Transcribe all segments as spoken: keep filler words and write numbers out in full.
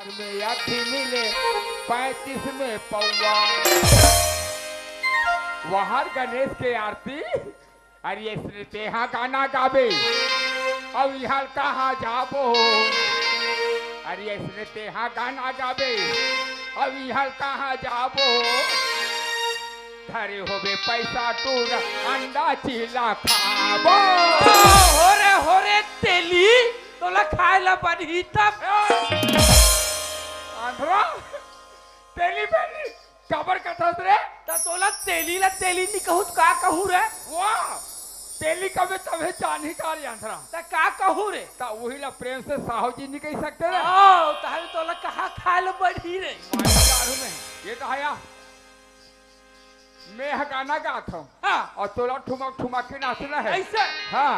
में अट्ठी मिले, पैंतीस में पौवा। वहर गणेश के आरती। अरे अइसने तेहा गाना गाबे, अउ इहल कहाँ जाबो? अरे अइसने तेहा गाना गाबे, अउ इहल कहाँ जाबो? धरे होबे पैसा टूर, अंडा चीला खाबो। हो रे, हो रे, तेली, तोला खाए ला बनही तब। आंध्रा, तेली बेली, काबर कथस रे? त तोला तेली ला तेली नी कहूं त का कहूं रे? वाह! तेली कबे तबे जानी का रे आंध्रा। त का कहूं रे? त उही ला प्रेम से साहू जी नी कहि सकते रे? आओ, तहले तोला कहाँ खाए ला बढ़ी रे? मारी दारू में। ये तो हया। मैं ह गाना गात हूँ। हाँ। अउ तोला ठुमक ठुमक के नाचना हे। अइसे? हाँ।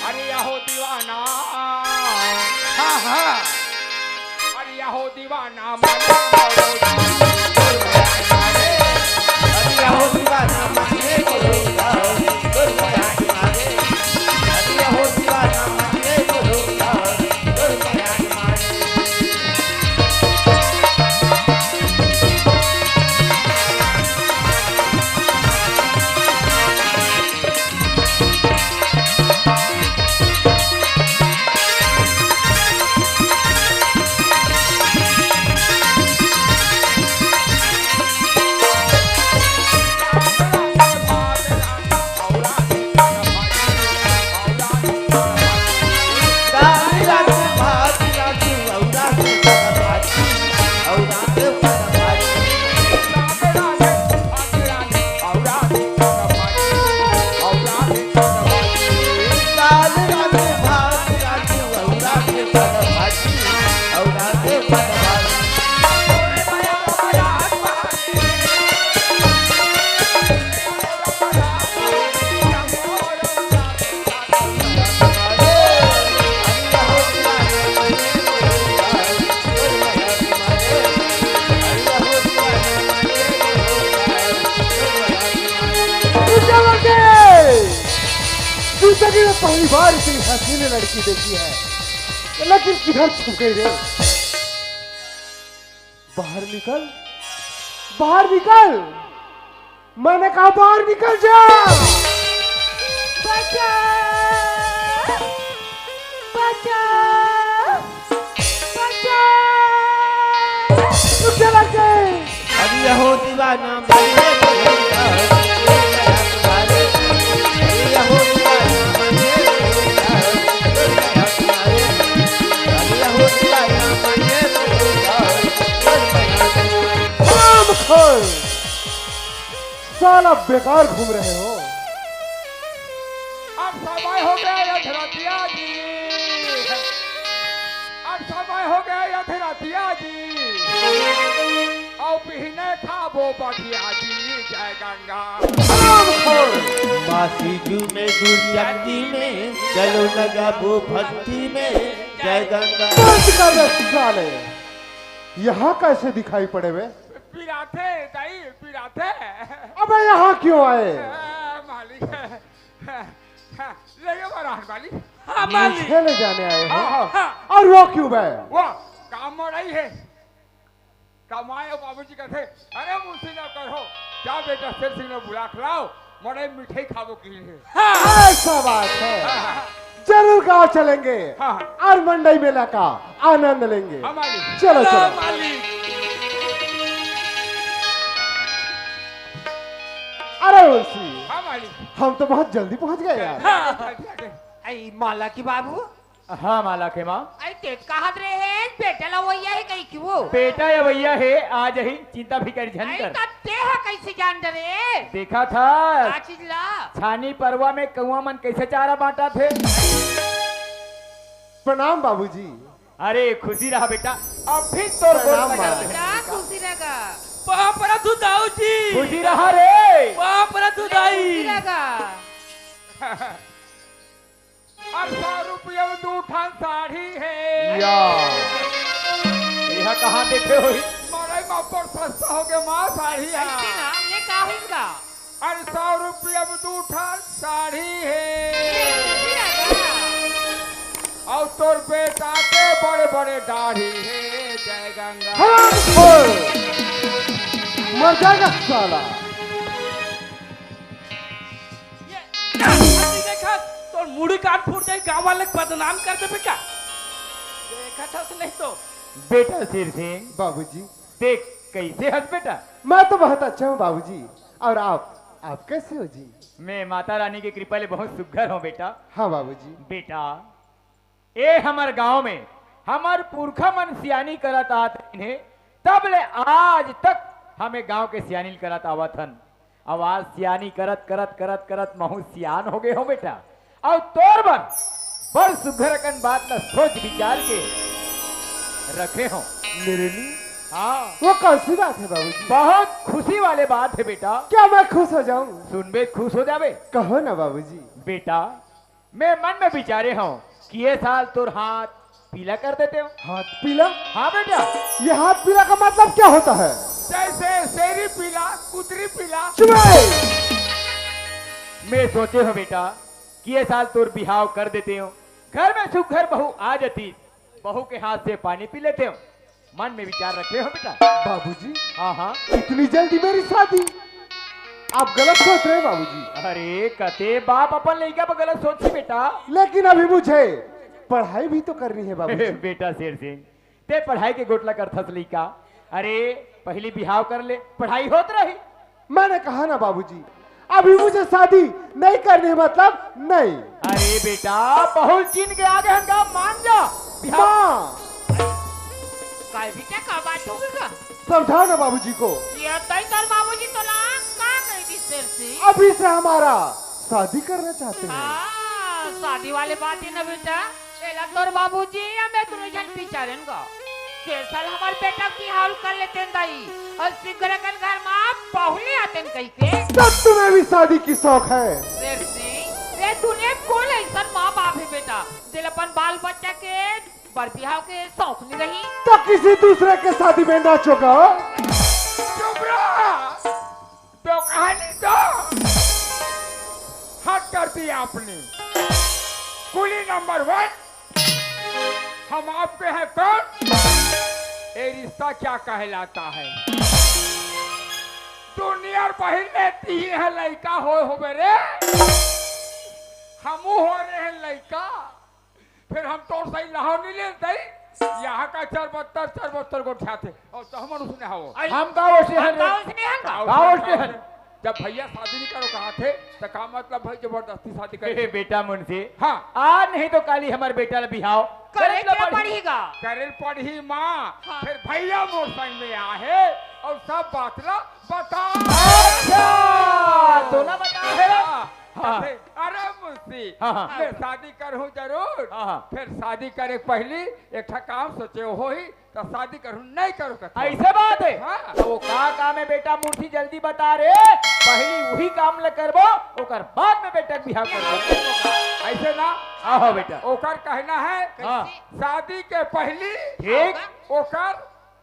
अरे यहो दीवाना। हाँ, हाँ। अरे यहो दीवाना, मने मोरो जी। अरे यहो दीवाना, मने मोरो जी। अरे यहो दीवाना, मने मोरो जी। जिंदगी में पहली बार इतनी हसीन लड़की देखी है, लेकिन किधर छुप गई रे? बाहर निकल, बाहर निकल, मैंने कहा बाहर निकल जा। बचा, बचा, बचा। तू चला गए। अरे यहो दीवाना, अरे यहो दीवाना, हरामखोर, साला बेकार घूम रहे हो। अब समय हो गया अधरतिया जी, अब समय हो गया अधरतिया जी, अब बिहने खाबो बटिया जी, जय गंगा। हरामखोर। मासी जू में गुरचंडी में, चलो लगाबो भक्ति में, जय गंगा। बंद कर रे साले, यहाँ कैसे दिखाई पड़े बे? पिराथे दाई, पिराथे। अबे यहाँ क्यों आए? आ, मालिक, ले गए महाराज मालिक। हाँ, मालिक। मुझे ले जाने आए हो? हाँ, हाँ। और वो क्यों बे? वो काम मड़ई है। कमाए हो बाबूजी कहते, "अरे मुंशी ना करो, जा बेटा शेर सिंह ने बुला के लाओ, मड़ई मिठाई खाबो की है।" हाँ। ऐसा बात है। हाँ, हाँ। जरूर गांव चलेंगे हाँ, हाँ। और मंडई मेला का आनंद लेंगे। हाँ, मालिक। चलो, चलो, चलो। मालिक। अरे मुंशी, हाँ, मालिक। हम तो बहुत जल्दी पहुंच गए यार। हाँ। आई माला की बाबू। हाँ, माला के माँ। आई ते कहत रहे, बेटा ला वैया है कहीं की वो। बेटा या वैया है, आ जही, चिंता फिकर झन आई कर। तब ते हा कैसे जान डरे? देखा था। का चीज ला? छानी परवा में कौआ मन कैसे चारा बांटा थे। प्रणाम बाबूजी। अरे खुशी रहा बेटा, अब फिर तोर गोड़ प्रणाम लगा माँ। दे। का खुशी रहा? पाँव परत हूँ दाऊ जी। खुशी रहा रे। पाँव परत हूँ दाई। खुशी रहा। अरे सौ रुपया में दू ठन साड़ी है। या। यह कहाँ देखे होही? मड़ई में ऊपर सस्ता हो गया माँ साड़ी है। ऐसे ना, ये का होइस गा? अरे सौ रुपया में दू ठन साड़ी है। ये खुशी रहा। अउ तोर बेटा के बड़े बड़े दाढ़ी हे। जय गंगा। हरामखोर! मर जाएगा साला। ये, अभी देखा, तोर मुड़ी कान फूट जाई, गांव वाले के बदनाम कर देबे का? देखत हस नहीं तो। बेटा शेर सिंह, बाबूजी। देख, कैसे हस बेटा? मैं तो बहुत अच्छा हूँ बाबूजी। और आप, आप कैसे हो जी? मैं माता रानी के कृपा ले बहुत सुग्घर हूँ बेटा। हाँ बाबूजी। बेटा, ए हमर गांव में हमर पुरखा मन सियानी करत आत रहिन हे, तब ले आज तक हमें गांव के सियानी करत आवत हन। अब आज सियानी करत, करत, करत, करत महू सियान हो गए हो बेटा। अउ तोर बर बड़ सुघर अकन बात ला सोच विचार के रखे हो। मेरे लिए? हाँ। वो कौन सी बात है बाबूजी? बहुत खुशी वाले बात है बेटा। क्या मैं खुश हो जाऊं? सुनबे खुश हो जाबे। कहो ना बाबूजी। बेटा, मैं मन में विचारे हूँ कि ये साल तोर हाथ पीला कर देते हो। हाथ पीला? हाँ बेटा। ये हाथ पीला का मतलब क्या होता है? जैसे शेरी पीला, कुतरी पीला। चुप रहे। मैं सोचे हूँ बेटा कि ये साल तोर बिहाव कर देते हो, घर में सुघर बहू आ जाती, बहू के हाथ से पानी पी लेते हो। मन में विचार रखे हो बेटा। बाबूजी, हाँ, हाँ। इतनी जल्दी मेरी शादी? आप गलत सोच रहे हैं बाबूजी। अरे, कते बाप अपन लइका पर गलत सोचही बेटा। लेकिन अभी मुझे पढ़ाई भी तो करनी है बाबूजी। बेटा शेर सिंह, ते पढ़ाई के गोठ ला करथस लइका। अरे, पहली बिहाव कर ले, पढ़ाई होत रही। मैंने कहा ना बाबूजी, अभी मुझे शादी नहीं करनी है, मतलब नहीं। अरे बेटा, बहू चीन के आगे हन का, मान जा। बिहाव माँ। काय बेटा, का बात हो गई का? समझाओ ना बाबूजी को। ये तई तोर बाबूजी तोला का कह दी शेर सिंह? अभी से हमारा शादी करना चाहते हैं। हाँ, शादी वाले बात है ना बेटा, एला तोर बाबूजी या मैं दोनों झन विचारेन गा। ते साल हमर बेटा के बिहाव कर लेतेन दाई, अउ सुघर अकन घर मा पहुली आतेन कहिके। तब तुम्हें भी शादी की शौक है? शेर सिंह, ये दुनिया में कोन अइसन माँ बाप है बेटा, जेला अपन बाल बच्चा के बर बिहाव के शौक नहीं रही? तो किसी दूसरे के शादी में नाचोगा? चुप रहा। तो कहानी तो हद कर दी आपने। कुली नंबर वन, हम आपके हैं कौन? ये रिश्ता क्या कहलाता है? दुनिया बहिर में तीन है लइका होए होबे रे, हमू हो रहे हैं लइका। फिर हम तोर सही लहाव नहीं लेन दई। यहाँ का चरबत्तर, चरबत्तर गोठियाथे। अउ तहमन उसने हवो। अरे, हम का ओसे हन हम का रे? ओसने हन का? का ओसने हन? जब भैया शादी नहीं करो कहा थे, तो का मतलब भाई जबरदस्ती शादी करे? ए, बेटा मुंशी। हाँ। आज नहीं तो काली हमर बेटा ला बिहाव करे करे ला के पड़ी। पड़ीगा। करे पड़ी माँ। हाँ। फिर भैया मोर संग में आहे अउ सब बात ला बता। अच्छा, तोला बता है। हाँ। हाँ। अरे मुंशी, हाँ, हाँ। मैं शादी करहूँ जरूर। हाँ, हाँ। फिर शादी करे के पहली एक ठा काम सोचे होही, तो शादी करहूँ नहीं करो कथे। ऐसे बात है? हाँ। तो वो का काम है बेटा, मुंशी जल्दी बता रे। पहली वही काम ल करबो, ओकर बाद में बेटा के बिहाव करबो। ऐसे ना? हाँ, हाँ बेटा। ओकर कहना है, हाँ। शादी के पहली ठीक। ओकर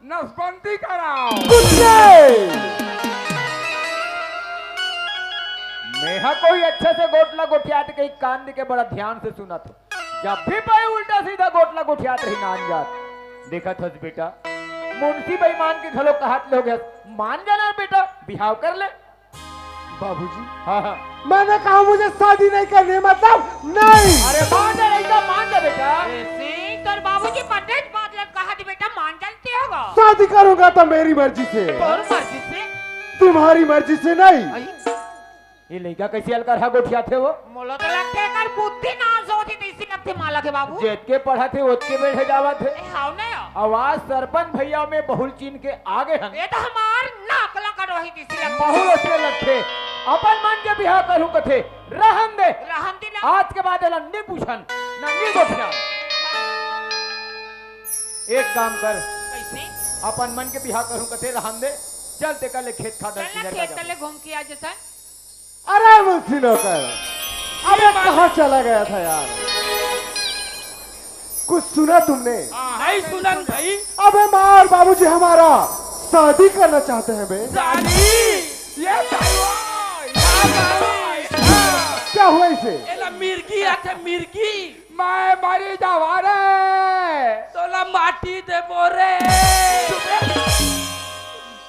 नसबंदी कराओ। कुत्ते! मेहा कोई अच्छे से गोठला गोठियात कहीं कान दे के बड़ा ध्यान से सुनत हो। जब भी भाई उल्टा सीधा गोठला गोठियात रही नान जात। देखत हस बेटा, मुंशी बेईमान के घलो कहत ले हो गया, मान जाना बेटा, बिहाव कर ले। बाबूजी, हाँ, हाँ। मैंने कहा मुझे शादी नहीं करनी, मतलब नहीं। अरे मान जा, नहीं तो मान जा बेटा। ए, सिंह, तोर बाबूजी पटेल बात लग कहा थी बेटा, मान जानते होगा। शादी करूंगा तो मेरी मर्जी से। तोर मर्जी से? तुम्हारी मर्जी से नहीं। अरे। ये लइका कैसे अलकर हा गोठियाथे वो? मोला तो लगथे एकर बुद्धि नाश होत हे, तइसे लगथे माला के बाबू। जेतके पढ़त हे, ओतके बेढ़े जावत हे। ए, हाव ना। आवाज सरपंच भैया में बहुल चीन के आगे हन। ये तो हमार नाक ला कटवाही तइसे लगथे। बहुल ओतके लगथे। अपन मन के बिहाव करूं कथे, रहन दे। रहन दे ना। आज के बाद एला नी पूछन, ना नी गोठिया। एक काम कर। कैसे? अपन मन के बिहाव करूं कथे, रहन दे। चल तेकर ले खेत खादर चल ना, किधर का खेत जाबो। तले घूम के आ जतन। अरे मुंशी नौकर, अबे कहाँ चला गया था यार? कुछ सुना तुमने? हाँ, है सुनन भाई। अबे माँ और बाबूजी हमारा शादी करना चाहते हैं बे। शादी? ये भाई, ये भाई। क्या हुआ इसे? एला मिर्गी आथे, मिर्गी। मैं मरी जावा रे। तोला माटी देबो रे।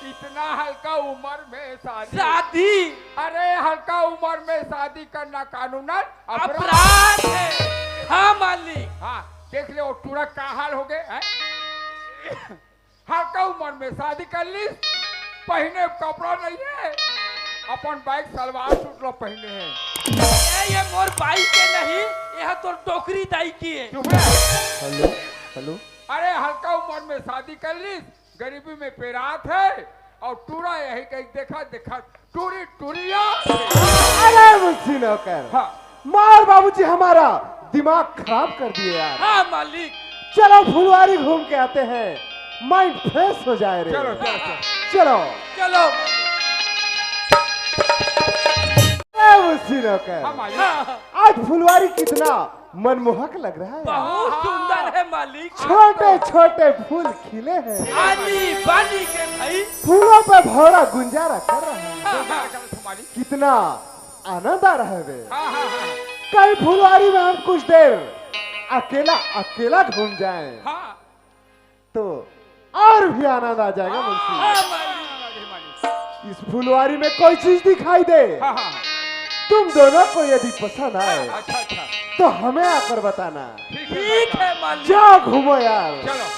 इतना हल्का उम्र में शादी। शादी। अरे, हल्का उम्र में शादी करना कानूनन अपराध। अपराध है। हाँ मालिक। हाँ, देख ले वो टूरा का हाल हो गए हैं। हल्का उम्र में शादी कर ली, पहने कपड़ा नहीं है, अपन बाइक सलवार सूट लो पहने हैं। ए, ये मोर बाइक के नहीं, ये तोर डोकरी दाई की है। चुप रह। Hello, hello. अरे, हल्का उम्र में शादी कर ली, गरीबी में पेरात है, और टूरा यही कहीं देखा देखा टूरी टूरिया। अरे मुंशी नौकर, हाँ। मार बाबूजी हमारा दिमाग खराब कर दिए यार। हाँ मालिक। चलो फुलवारी घूम के आते हैं, माइंड फ्रेश हो जाए रे। चलो, चलो, चलो। चलो। चलो। अरे मुंशी नौकर, हाँ मालिक। हाँ। आज फुलवारी कितना मनमोहक लग रहा है। बहुत सुंदर है मालिक। छोटे छोटे फूल खिले हैं। आनी बानी के भाई। फूलों पे भौरा गुंजारा कर रहा है। हाँ, हाँ। मालिक। कितना आनंद आ रहा है बे। हाँ, हाँ, हाँ। कहीं फुलवारी में हम कुछ देर अकेला अकेला घूम जाएं। हाँ। तो और भी आनंद आ जाएगा मुंशी। हाँ, मालिक। इस फुलवारी में कोई चीज दिखाई दे, हाँ, हाँ, हाँ। तुम दोनों को यदि पसंद आए, अच्छा, अच्छा। तो हमें आकर बताना। ठीक है, ठीक है, मालिक। जाओ घूमो यार। चलो।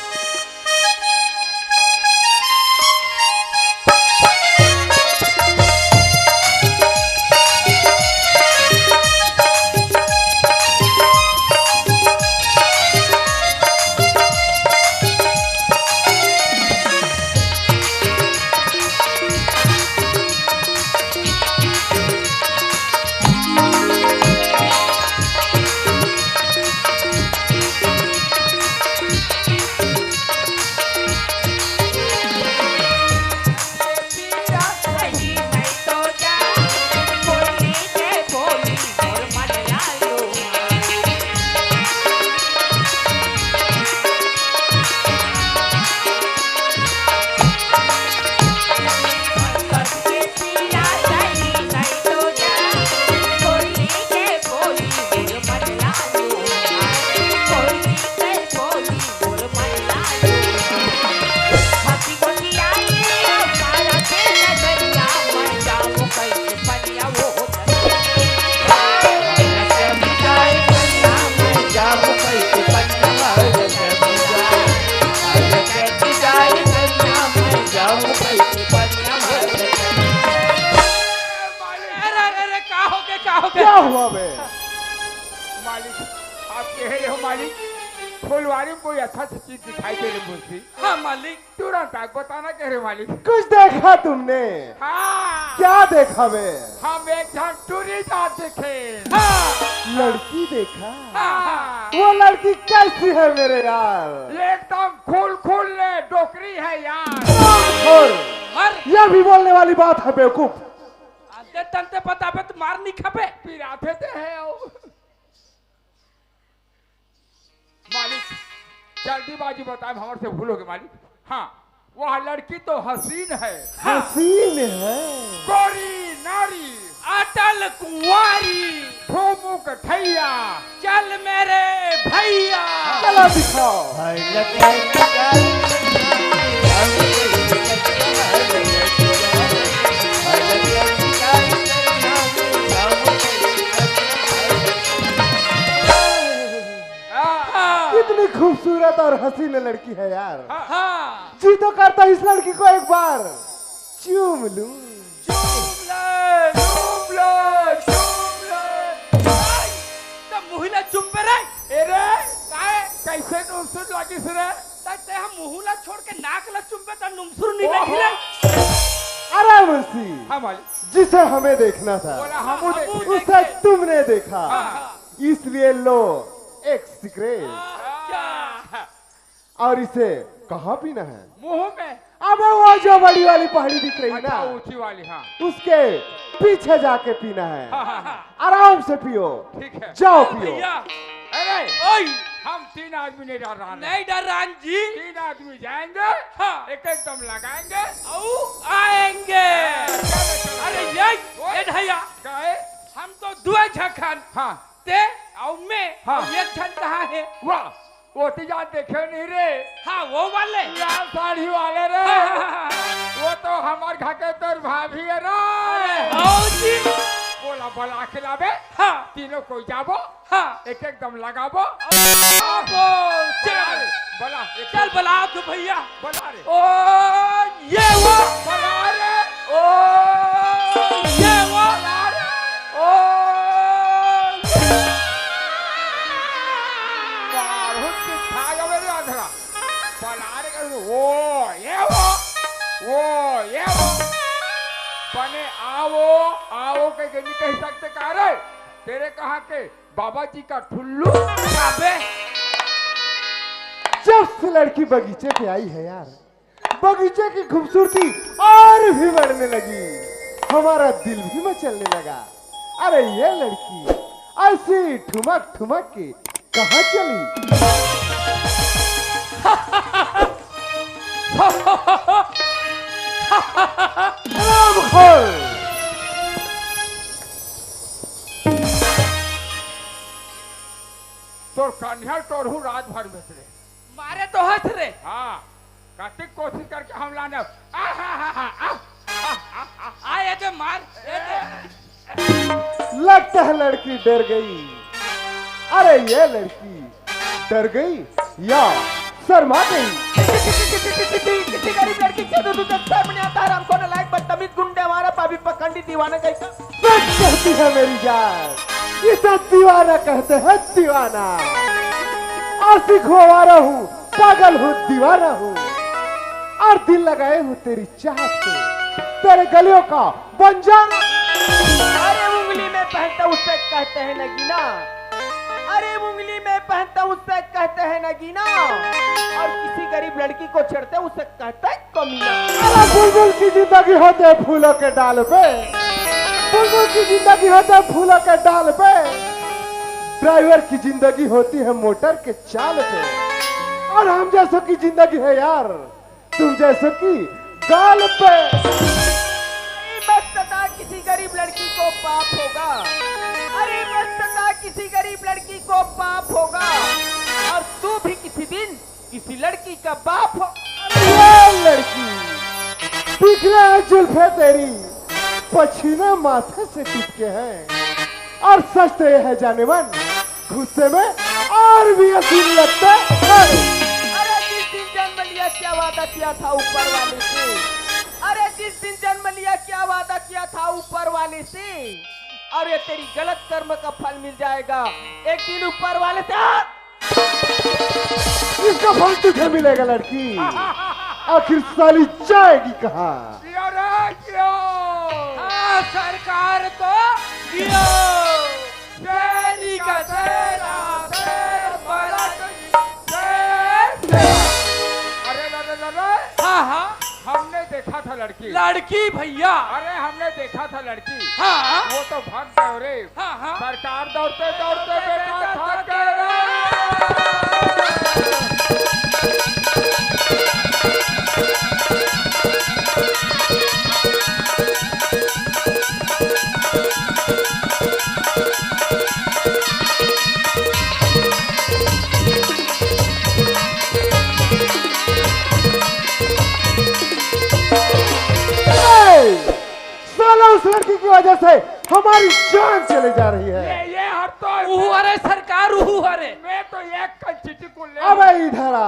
अरे, अरे, अरे, का हो गया, का हो गया? क्या हुआ बे? मालिक, आप कह रहे हो मालिक, फुलवारी में कोई अच्छा सी चीज दिखाई दे रही मुंशी। हाँ मालिक। तुरंत आग बताना कह रहे मालिक। कुछ देखा तुमने? हाँ। क्या देखा बे? हम एक झन टूरी जात देखे। हाँ। लड़की देखा? हाँ। वो लड़की कैसी है मेरे यार? एकदम खुल खुल ले डोकरी है यार। और मर। यह भी बोलने वाली बात है बेवकूफ। अंते तंते बताबे तो मार नहीं खाबे। पिराथे ते है ओ। मालिक, जल्दीबाजी बताए, हमर से भूल हो गए मालिक। हाँ, वह लड़की तो हसीन है। हाँ। हसीन है। गोरी नारी। अटल कुंवारी। ठुमुक ठैया। चल मेरे भैया। चलो दिखाओ। हाँ। कितनी खूबसूरत और हसीन लड़की है यार। हाँ। जी तो करता इस लड़की को एक बार चूम लूं। चूम ले, चूम ले, चूम ले। आई, त मुही ला चुम्बे रे। ए रे, काय? कैसे नुसुर लागिस रे? त ते हम मुहू ला छोड़ के नाक ला चुम्बे त नुमसुर नहीं ओहो। लगी रे। अरे मुंशी, हाँ मालिक। जिसे हमें देखना था, बोला, हम हमू देखे। उसे तुमने देखा। हाँ, हाँ। इसलिए लो एक सिगरेट। अच्छा। और इसे कहाँ पीना है? मुंह में। अबे वो जो बड़ी वाली पहाड़ी दिख रही अच्छा, ना, ऊंची वाली, हाँ। उसके पीछे जाके पीना है। हाँ, हाँ, हाँ। आराम से पियो। ठीक है। जाओ हाँ, पियो। भैया। अरे, ओए। हम तीन आदमी नहीं डर रहा है। नहीं डर रहा जी। तीन आदमी जाएंगे, हाँ। एक एक दम लगाएंगे। औ आएंगे। हाँ, चलो, चलो, अरे चलो। ये, ओए। ये भैया। का है? हम तो दुए झखन। हाँ। ते अउ मैं, हाँ। अउ एक झन कहाँ हे? वाह, वो तो यार देखे नहीं रे। हाँ, वो वाले। लाल साड़ी वाले रे। हाँ, हाँ, हाँ, हाँ। वो तो हमार घर के तोर भाभी हे रे। अरे, हौ जी। बोला, बोला के लाबे। हाँ। तीनों कोई जाबो। हाँ। एक एक दम लगाबो। आबो, चल। बोला, एक चल, बोला, आप तो भैया। बोला रे। ओ, ये वो। बोला रे। ओ, ये वो। बोला रे। ओ, ये। मारो चिट्ठा गवे रे आंधरा। बोला रे कर, ओ, ये वो। ओ, ये वो। बने आओ, आओ के, के नहीं कह सकते का रे? तेरे कहाँ के? बाबा जी का ठुल्लू। अबे। जब से लड़की बगीचे पे आई है यार, बगीचे की खूबसूरती और भी बढ़ने लगी, हमारा दिल भी मचलने लगा। अरे ये लड़की ऐसी ठुमक ठुमक के कहाँ चली? हरामखोर! तोर कन्हैया टोरहू रात भर में रे। मारे तो हंस रे। हाँ, कतिक कोशिश करके हम लाने। आ, हा, हा, हा, आ, आ, आ, आ, आ, ये दे मार, ये दे। लगता है लड़की डर गई। अरे ये लड़की डर गई या शर्मा गई? किसी गरीब लड़की के दो दूसरे शर्म नहीं आता, हरामखोर, नालायक, बदतमीज, गुंडे, आवारा, पापी, पखंडी, दीवाना कहीं का। सच कहती है मेरी जान, इसे दीवाना कहते हैं, दीवाना। आशिक हूँ, आवारा हूँ, पागल हूँ, दीवाना हूँ, और दिल लगाए हूँ तेरी चाहत पे, तेरे गलियों का बंजारा। अरे उंगली में पहनता उसे कहते हैं नगीना, अरे उंगली में पहनता उसे कहते हैं नगीना, और किसी गरीब लड़की को छेड़ते उसे कहते हैं कमीना। अरे बुलबुल की जिंदगी होते फूलों के डाल पे, बुलबुल की जिंदगी होते फूलों के डाल पे, ड्राइवर की जिंदगी होती है मोटर के चाल पे, और हम जैसों की जिंदगी है यार तुम जैसों की गाल पे। अरे मस्तता किसी गरीब लड़की को पाप होगा, अरे मस्तता किसी गरीब लड़की को पाप होगा, और तू भी किसी दिन किसी लड़की का बाप हो। ये लड़की, बिखरे हैं जुल्फे तेरी, पसीने माथे से टपके हैं, और सच तो ये है जानेमन, गुस्से में और भी हसीन लगते हैं। अरे जिस दिन जन्म लिया क्या वादा किया था ऊपर वाले से, अरे जिस दिन जन्म लिया क्या वादा किया था ऊपर वाले से, और ये तेरी गलत कर्म का फल मिल जाएगा, एक दिन ऊपर वाले से। इसका फल तुझे मिलेगा लड़की, आखिर साली जाएगी कहाँ? जियो रे, जियो। हाँ, सरकार तो जियो। शेरी का शेरा, शेर बड़ा शेर, शेर। अरे, अरे, अरे, अरे। हाँ, हाँ। हमने देखा था लड़की। लड़की भैया। अरे, हमने देखा था लड़की। हाँ। वो तो भाग गए रे। हाँ, हाँ। सरकार दौड़ते दौड़ते बेटा थक गए रे। ए, साला उस लड़की की वजह से हमारी जान चली जा रही है। ये, ये हर तो उहू हरे सरकार, उहू हरे। मैं तो एक कंचिटी को ले अबे इधर आ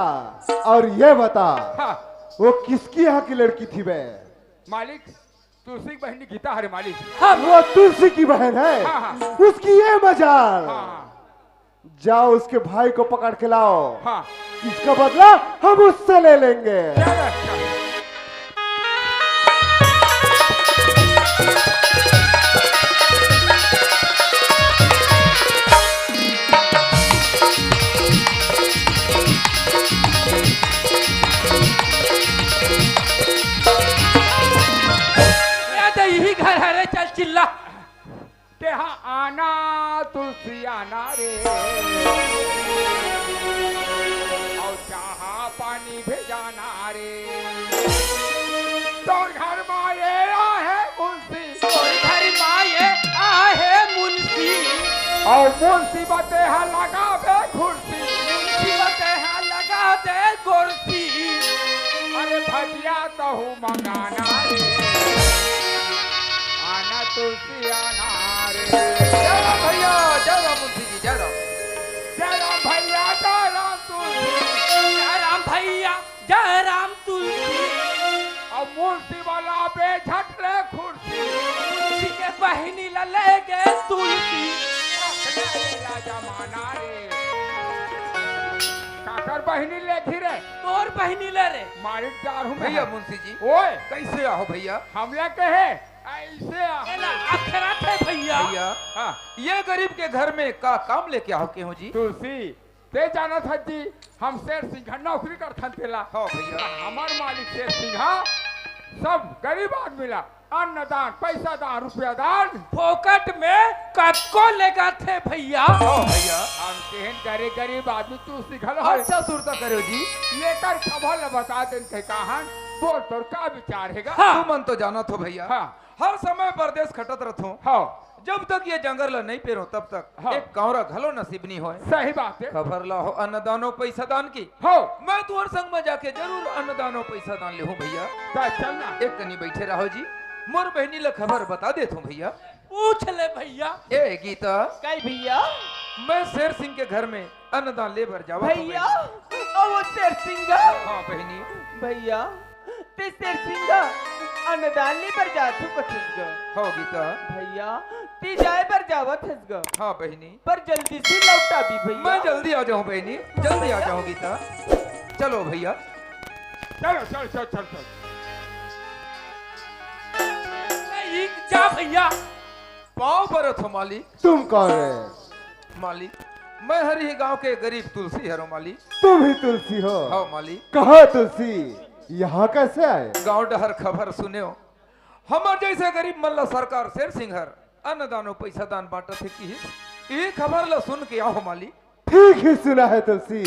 और ये बता, हाँ। वो किसकी यहाँ की लड़की थी बे? मालिक, तुलसी की बहन गीता हरे मालिक। हाँ। वो तुलसी की बहन है, हाँ, हाँ। उसकी ये मजाल। हाँ, हाँ। जाओ उसके भाई को पकड़ के लाओ। हाँ। इसका बदला हम उससे ले लेंगे। चलो, चलो। या तो यही घर हरे, चल चिल्ला। तेहा आना तुलसी आना रे, अउ चाहा पानी भेजाना रे। तोर घर मा ये आहे मुंशी, तोर घर मा ये आहे मुंशी। अउ मुंशी बते हा लगा दे कुर्सी। मुंशी बते हा लगा दे कुर्सी। अरे भजिया तहू मंगाना रे। आना तुलसी आना रे। जय राम भैया, जय राम मुंशी जी, जय राम। जय राम भैया, जय राम तुलसी। जय राम भैया, जय राम तुलसी। अब मुंशी वाला बे झट ले कुर्सी। मुंशी के बहिनी ला ले गे तुलसी। अरे राजा माना रे। काकर बहिनी ले घिरे। तोर बहिनी ले रे। मारिक डारहूं मैं। भैया मुंशी जी। ओए। कैसे आहो भैया? हमला कहे, ऐसे आहो। एला अखरा थे भैया। भैया, हाँ। ये गरीब के घर में का काम लेके आहो के हो जी? तुलसी, ते जानत हस जी, हम शेर सिंह नौकरी करथन तेला। हाँ भैया। हमर मालिक शेर सिंह सब गरीब आदमी ला अन्नदान, पैसा दान, रुपया दान। फोकट में कतको लेगथे भैया। हाँ भैया। हम तेहन गरीब, गरीब आदमी तुलसी घलो हवे। अच्छा सुरता करेव जी। लेकर खबर ल बता देन के कहान, बोल तोर का विचार हे गा? हाँ। तुमन तो जानत हो भैया। हाँ। हर समय परदेस खटत रथों। हाँ। जब तक ये जंगर ला नहीं पेरो तब तक हाँ। एक कौरा घलो नसीब नहीं होय। सही बात हे। खबर लाहो अन्नदानो पैसा दान की। हाँ। मैं तुहर संग में जाके जरूर अन्नदानो पैसा दान लेहूं भैया। ता चल ना। एक कनी बैठे रहो जी, मोर बहिनी ला खबर बता देत हूं भैया। पूछ ले भैया। ए गीता। कई भैया? मैं शेर सिंह के घर में अन्नदान ले बर जावत हूं भैया। भैया। ओ शेर सिंह। हाँ बहिनी। भैया, ते शेर सिंह अन्नदान ले बर जात हूं कथिस गा। हाँ गीता। भैया, ते जाए बर जावत हस गा। हाँ बहिनी। पर जल्दी से लौटा भी भैया। मैं जल्दी आ जाऊं बहिनी, जल्दी आ जाऊं गीता। चलो भैया। चलो, चलो, चलो, चलो, चलो। नहीं, जा भैया। पाँव परत हो मालिक। तुम कौन है? मालिक, मैं हर ही गांव के गरीब तुलसी हरो मालिक। तुम ही तुलसी हो? हाँ मालिक। कहाँ तुलसी? यहाँ कैसे आए? गांव डहर खबर सुन्यो, हमर जैसे गरीब मन ला सरकार शेर सिंह हर अन्नदानो पैसा दान बांटत हे किहिस। ये खबर ला सुन के आहो मालिक। ठीक ही सुना है तुलसी,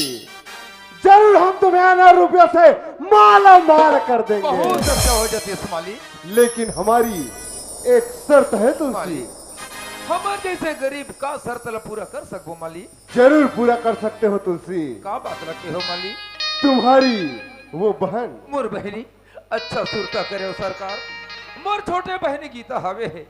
जरूर हम तुम्हें अना रुपया से माला माल कर देंगे। बहुत अच्छा हो जाती है मालिक। लेकिन हमारी एक शर्त है तुलसी। मालिक, हमर जैसे गरीब का शर्त ला पूरा कर सकबो मालिक? जरूर पूरा कर सकते हो तुलसी। का बात रखे हो मालिक? तुम्हारी वो बहन। मोर बहिनी, अच्छा सुरता करे हो सरकार। मोर छोटे बहिनी गीता हवे हे।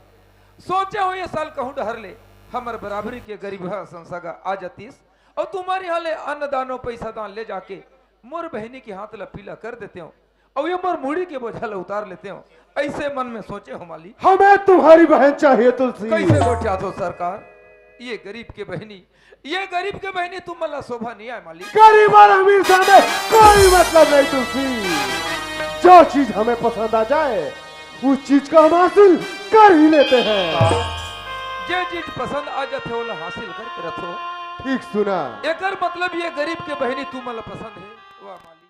सोचे हो ये साल कहूँ डहर ले हमर बराबरी के गरीब ह संसगा आ जातीस अउ तुम्हारी हाले अन्नदानो पैसा दान ले जाके मोर बहिनी के हाथ ला पीला कर देते हो अउ ये मोर मुड़ी के बोझा ला उतार लेते हो। ऐसे मन में सोचे हो मालिक। हमें तुम्हारी बहन चाहिए तुलसी। कैसे गोठियात हो सरकार? ये गरीब के बहिनी, ये गरीब के बहिनी तुमन ला शोभा नहीं आए मालिक। गरीब और अमीर से हमें कोई मतलब नहीं तुलसी। जो चीज हमें पसंद आ जाए उस चीज को हम हासिल कर ही लेते हैं। जे चीज पसंद आ जाथे ओला हासिल करके रथो। ठीक सुना। एकर मतलब ये गरीब के बहिनी तुमन ला पसंद हे। वाह मालिक।